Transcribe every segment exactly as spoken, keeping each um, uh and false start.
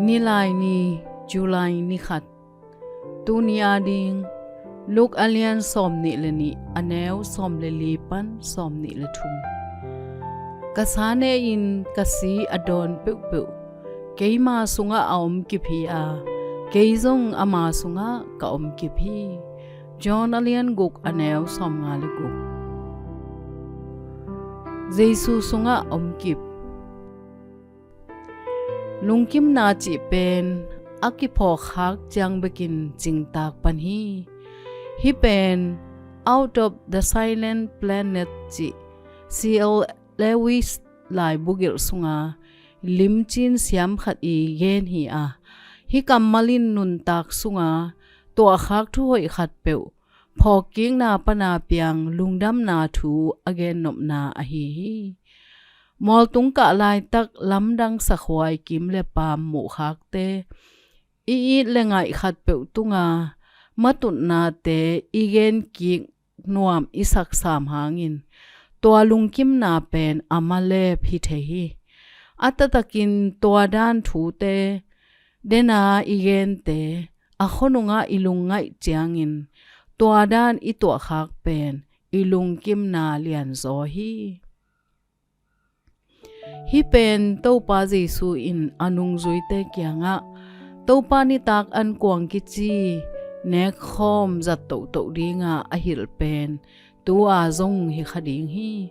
Nilai ni, July ni khat. Tuni ading Luke a lian sawmnih le nih, a neu sawm le li pan sawmnih le thum. Ka sa ne-in ka si a dawn peuhpeuh keima sungah a om kip hi a, kei zong ama sungah ka om kip hi. John a lian guk, a neu sawmnga le guk. Jesu sungah om kip. Lungkimna cih pen a kiphawkkhak ciang bekin cingtak pan hi. Hih pen Out of the Silent Planet cih C L Lewis laibu gelh sunga limcin siam khat i gen hi a, hih kammal in nuntak sunga tuahkhak thuhoih khatpeuh phawkkikna pana piang lungdamna thu a gennopna ahi hi. Mualtung kah laitak lamdang sakhuai kim le paam muhkhakte, i it le ngaih khatpeuh tunga matutnate i genkik nuam i saksam hangin tua lungkimna pen a malep hi thei hi. A taktakin tua dan thute dena i gente a khuanungah i lungngaih ciangin tua dan i tuahkhak pen i lungkimna lianzaw hi. Hih pen Topa Jesu in a nungzuite kiangah Topa nitak ankuang kici nekkhawm zat tohtoh dinga a hilh pen tu-a zong hi kha ding hi.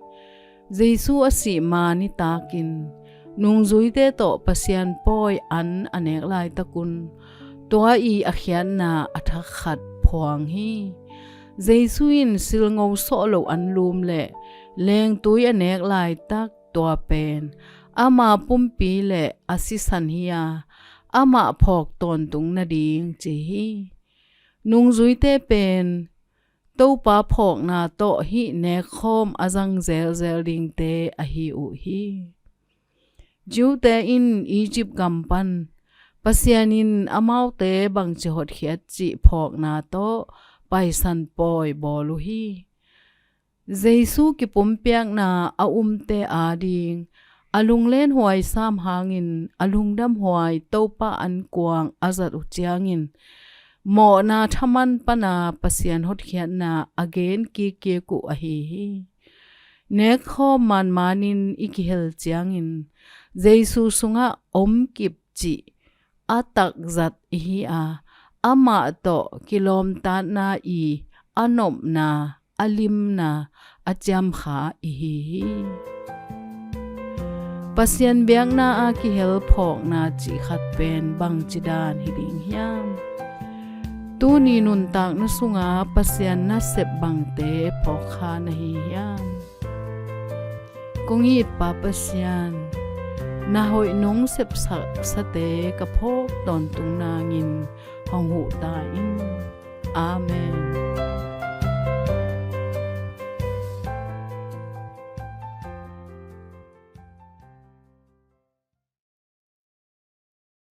Jesu a sih ma nitakin nungzuite tawh Pasian pawi an a nek laitakun tua i a khiatna a thak khat phuang hi. Jesu in silngo sawh lo anlum le lengtui a nek laitak tua pen ama pumpi le a sisan hi a, amah phawk tawntung nading ci hi. Nungzuite pen Topa phawkna tawh hih nekkhawm a zang zelzel dingte ahi uh hi. Jew-te in Egypt gam pan Pasian in amaute bangci hotkhiat cih phawkna tawh Paisan pawi bawl uh hi. Jesu kipumpiakna a umte ading a lunglenhuai sam hangin a lungdamhuai Topa ankuang a zat uh ciangin mawhna thaman pana Pasian hotkhiatna a gen kikkik uh ahi hi. Nekkhawm manmanin i kihel ciangin Jesu sungah om kip cih a takzat i hi a, amah tawh kilawmtatna i a nopna a limna a ciamkha i hi hi. Pasian biakna a kihel phawkna cih khat pen bangci dan hi ding hiam? Tuni nuntakna sunga Pasian nasep bangte phawkkha na hi hiam? Kong it Pa Pasian, na hoih nong sepsaksate ka phawk tawntung nangin hong huh ta in. Amen.